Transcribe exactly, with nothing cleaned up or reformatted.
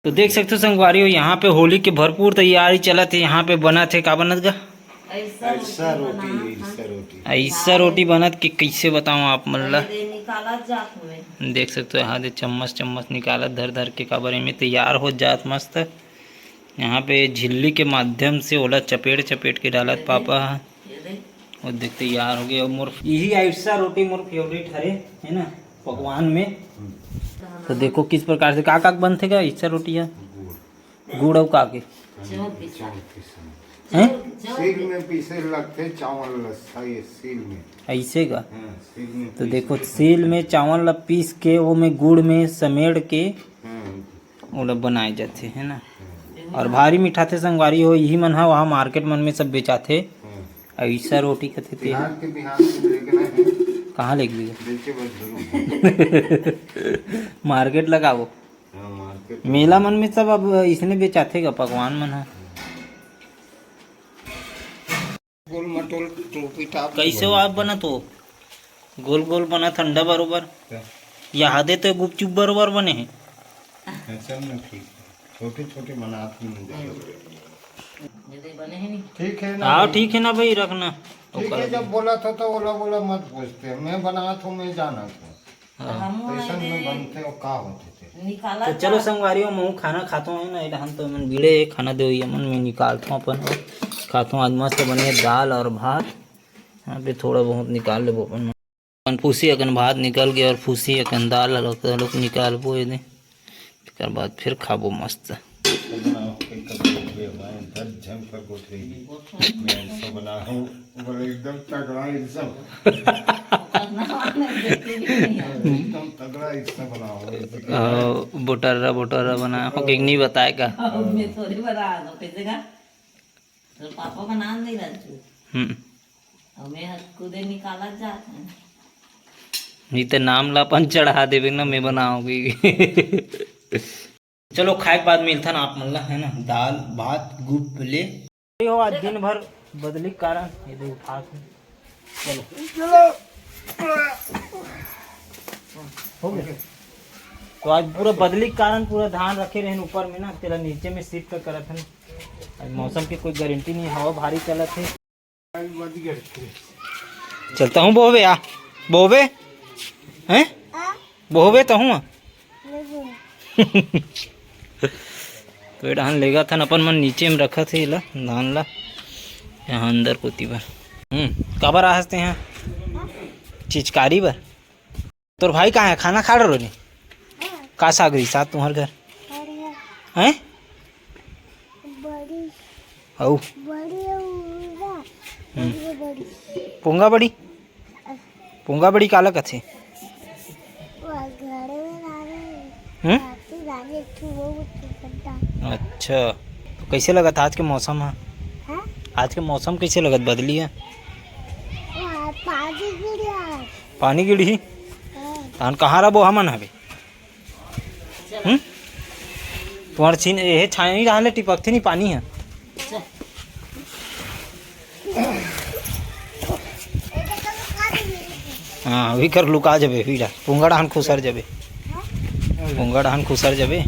तो देख सकते हो संगवारी हो, यहाँ पे होली के भरपूर तैयारी चलत हे। यहाँ पे बनत हे, का बनत गा? ऐसा रोटी, ऐसा रोटी। ऐसा रोटी बनत कि कैसे बताऊँ आप मन ला। देख सकते हो, यहाँ दे चम्मच चम्मच निकालत धर धर के, काबर एमे तैयार हो जात मस्त। यहाँ पे झिल्ली के माध्यम से ओला चपेट चपेट के डालत पापा ह। वो देख तैयार हो गया। मोर यही ऐसा रोटी मोर फेवरेट हरे, है ना, पकवान में। तो देखो किस प्रकार से का का बनथे का ऐसा रोटी है। गुड़ अउ का के? हैं? सील में पीसे लगथे चावल ल, सील में। ऐसे का? हाँ, सील में तो पीसे देखो, लगथे। सील में चावल ल पीस के, वो में गुड़ में समेड़ के हाँ। ओला बनाए जाथे, है ना? हाँ। और भारी मिठाथे संगवारी हो, यही मन ह वहाँ मार्केट मन में सब बेचाथे। हाँ। ऐसा रोटी कथे ते। बिहार के, बिहार के लेके ना है। कहाँ लेके गए? बेचे बस जरूर। मार्केट लगाओ। हाँ, मार्केट मेला मन में सब अब इसने बेचाथे गा पकवान मन ह। गोल मटोल टोपी टाप कैसे हो आप बनत हो? गोल गोल बनत अंडा बरोबर। क्या? यहाँ दे तो गुपचुप बरोबर बने हैं। हाँ, चल ना, ठीक है, छोटे छोटे बनात हूँ मैं। जैसे बने हैं नहीं। ठीक है ना हाँ भाई? ठीक है ना भाई, रखना। ठीक है, जब बोला था तो ओला बोला मत पूछते, मैं बनात हूँ, मैं जानत हूँ। हाँ। हम ऐसन में बनते हो, का होते थे? निकाला तो चलो था। संगवारी हो, महू खाना खातो है ना, इधर हम तो मन भिड़े है, खाना दे मन में निकालतो अपन और खातो। आज मस्त बने दाल और भात, यहाँ पे थोड़ा बहुत निकाल लेबो अपन। अपन फूसी अकन भात निकल गया और फूसी अकन दाल अलग अलग निकालबो ये दे, एकर बाद फिर खाबो मस्त। बनाओ, एक कप दे भाई, दर्द झंपर गोठरी। मैं ऐसा बना रहा हूँ, बोले, "एकदम तगड़ा, एकदम।" एकदम तगड़ा हिस्सा बनाओ, जैसे कि अ, बोटर्रा, बोटर्रा बनाए हो कि नहीं बताए का? अब मैं थोड़ी बना रहा हूँ, कैसे का? तो पापा बना नहीं रहा तू। हम्म। अब मैं हद कूदे निकाला जात है। नहीं तो नाम ला अपन चढ़ा देवे ना, मैं बनाऊंगी। चलो, खाए के बाद मिलथन आप मन ला, है ना? दाल, भात, गुप ले। अरे हो, आज दिन भर बदली के कारण ये दे उठा के। चलो। हो गया। तो आज पूरा बदली के कारण पूरा धान रखे रहन ऊपर में ना, तेला नीचे में shift करत हन। आज मौसम की कोई गारंटी नहीं, हवा भारी चलत है। चलता हूँ बोहबे, आ बोहबे, हैं? बोहबे तो हूँ। तो ये धान लेगा था अपन मन नीचे में रखा थे एला, धान ला यहाँ अंदर कोती बर। हम्म, काबर आ हंसते हैं? चिचकारी बर। तोर भाई कहाँ है? खाना खा रहे नी? का साग रही साथ तुम्हारे घर? हैं? बड़ी। अउ? बड़ी अउ उड़ा। हम्म। बड़ी, बड़ी। पोंगा बड़ी? पोंगा बड़ी काला कथे? वो घर में डाले। हम्म? राती डाले एक ठो वो, वो ठो गड्ढा। अच्छा, तो कैसे लगत आज के मौसम ह? हाँ? आज के मौसम कैसे लगत, बदली है? हाँ, पानी गिरी आज। पानी गिरी? हाँ। धान कहाँ रबो हमन हवे? हम्म? तुम्हारे छीन, ये छाया नहीं रहा ले, टिपकते नहीं पानी है। हाँ, अभी कर लुका जबे, अभी जा। पुंगा डहान खुसर जबे। पुंगा डहान खुसर जबे।